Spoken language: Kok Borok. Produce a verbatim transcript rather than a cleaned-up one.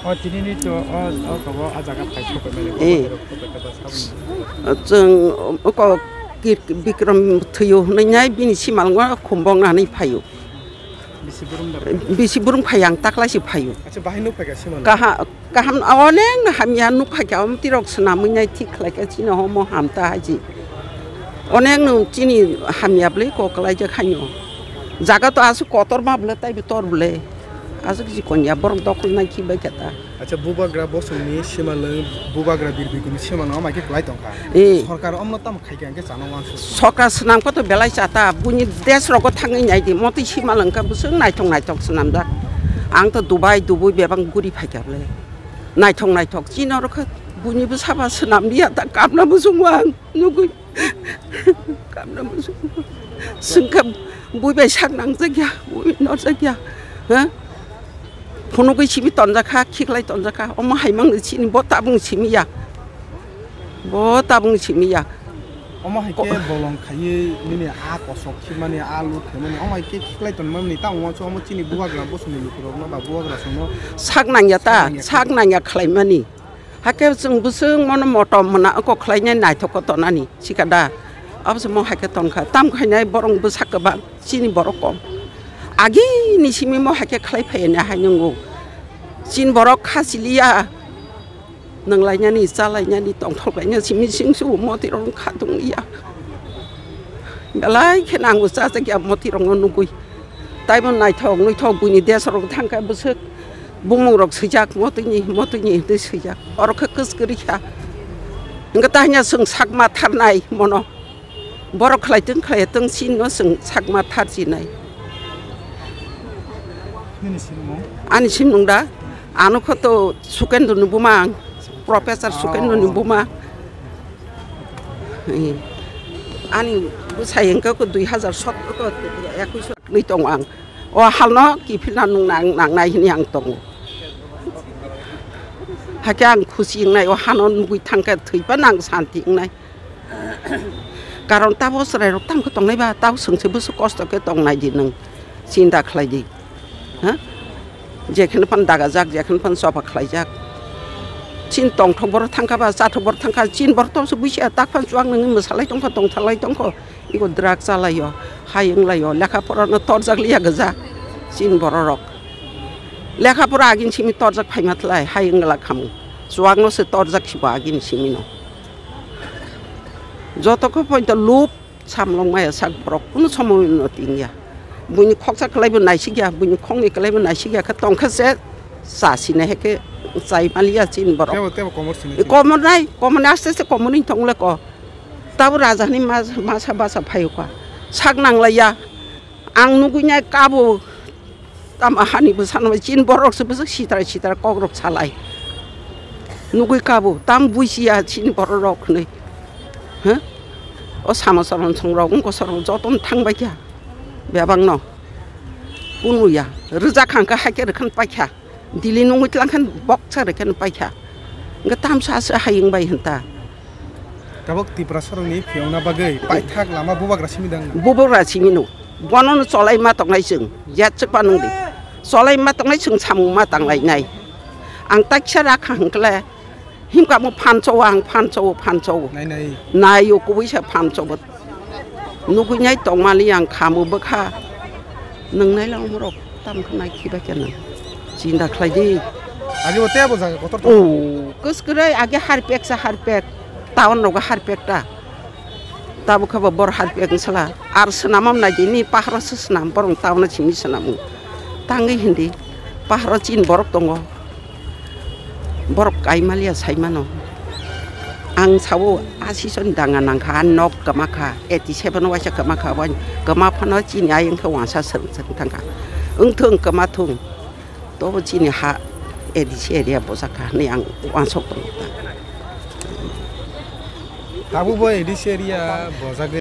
O tinini to o, o kobo a jaga phai sopai mani, eh, kobo hai rok sopai khe ba saboni. Chwng oko Kir-, Bikram thwiyo hwnwi nai bini simalngo khumbok nani phaio. Bisi burung da phai? Bisi burung phai ang taklai si phaio. Acha, bahai nuk phai kha simalngo? Kaha-, kaham, onek no hamya nuk phai kha, omti rok swnamwi nai thik khlai kha chini homo hamta haji. Onek no chini hamya bwlwi kok kwlai jak haino. Jaga to aswk kotor ma bwlwi taibo tor bwlwi. Aswk chikon ya borok dokhol nai khi bai kha ta. Acha, bubagra bosongni simalwng, bubagra birbikuni simalwng amai khe kwlai tongkha. Eh. Sorkar omno tamo khaikha hwnkhe chana wansuk. Sorkar swnam khe to belai chata, buini desh rogo thangwi nai di, motwi simalwng khe bwswk naithok naithok swnamjak. Ang to Dubai, Dubai bebak guri phaikha bwle. Naithok naithok chini oro khe buini bwsaba swnam liya ta, kapna bwswk ang nugwi. Kamna musu. Sengkha bui bai sak nang jakya, bui nor jakya. Ha? Phunugwi simi tonjak kha, khiklai tonjak kha. Omo hai mangni chini bo tabung simi ya. Bo tabung simi ya. Omo hai khe bolong khaiwi nini a kosok khimani, a lut khaimani, omo hai khe khiklai tonmani, tamo uansuk omo chini bubagra bosongni lukurokno ba bubagra songno sak nangya ta, sak nangya khlaimani. Hakhe chwng bwswk mono motom mwnakgo khlainai naithok khe tonani sikha da. Abo se mo hai khe tongkha. Tam khainai borok bwsa kwbang, chini borok kom. Agini simi mo hai khe khlai phaiya ni hai nwngo. Chini borok kha siliya. Nwnglainani, chalainani, tongthok lainani simi singsu moti rok kha tong liya. Belai khe nango chajakya moti rokno nugwi. Taibo naithok nuithok buini desh rok thangkha bwswk bumung rok swijak motwini motwini hinwi swijak. Oro khe kwskwrwi kha. Hwnkhe tahina chwng sakma tharnai mono. Borok khlai tong khlai tong chini no chwng sakma tharchinai. Nini sinimung? Ani sinimung da? Ano kho to Sukendra ni buma ang. Professor Sukendra ni buma. Eh, ani bwsai hwnkhe ko dui hazar sotro ko ekuish ni tongo ang. O halno kiphilna nung nang nangnai hwnwi ang tongo. Hakhe ang khusi wngnai, o hano nugwi thangkhe thwiphano ang santi wngnai. Karon tabo chwrairok tamo khe tongnai ba, tabo chwngse bwswk kosto khe tongnai di nwng, chinta khlai di. Ha? Jekheno phano dagajak, jekheno phano choba khlaijak. Chini tongthok borok thangkha ba, chathok borok thangkha, chini borok tongsa buisi ya, tak phano chuak nangwi mwsalai tongkha, tongthalai tongkha. Iko drug chalaio, hai wnglaio, lekha porano torjak liya gwja chini bororok. Lekha pora agini simi torjak phaima thlai, hai wngla khamu. Chuakno se torjak sibo agini simino. Joto khe poito lup. Samlong maya sak borok kunu somoy no tingya. Buini khoksa kwlaibo naisikya, buini khokni kwlaibo naisikya khe tongkhe se chasina heke chai maliya chini borok. Tebo, tebo komor sini. Komor nai, komor nai aste aste komor ni tongle ko. Tabo raja ni mas-, masa basa phayo ka. Sak nanglaiya. Ang nugui nai kabo. Tamo hani bwsano bai chini borok se bwswk sitra sitra kokrok salai. Nugui kabo, tam buisiya chini borok rok hwnwi. Huh? O sama soron songrok wngkha sorok jotono thangbai kha. Bebakno. Kunuya. Rwjak hangkha haikhe rwkhan paikha. Dili nungwi tlangkhan boksa rwkhan paikha. Hwnkhe tamsa se hayung bai hwnta. Tabuk Tiprasarokni phiyokna bagwi paithak lama bubagra simi dang. Bubagra simi no. Bono no cholai ma tongnai chwng. Yat chwkpa nung di. Cholai ma tongnai chwng samung ma tanglainai. Ang taksa rakha hwnkle himkha mo phancho ang phancho phancho. Nai nai. Nai o kubui sa phancho bo. Nugui nai tongmani ang khamu bwkha. Nung nai lang borok tam khe nai khiba khe nang. Chinta khlai di. Agi bo tebo jaga kotor tong. O, kwskwrwi agi harpek sa harpek. Town rogo harpek ta. Tabuk khe bo bor harpek wng sala. Ar swnamam nai di ni paharo se swnam borok town o simi swnam. Tangwi hindi paharo chin borok tongo. Borok kaimaliya saimano. Ang sao asison danga nangkha, a nok kwma kha, eighty seven waisa kwma kha, wani kwma phano chini ayang khe wansa swrwng swrwng thangkha. Wngthung kwma thung, tobo chini ha A D C area bojak kha hwnwi ang wansok tongo ta. Tabukbo A D C area bojagwi.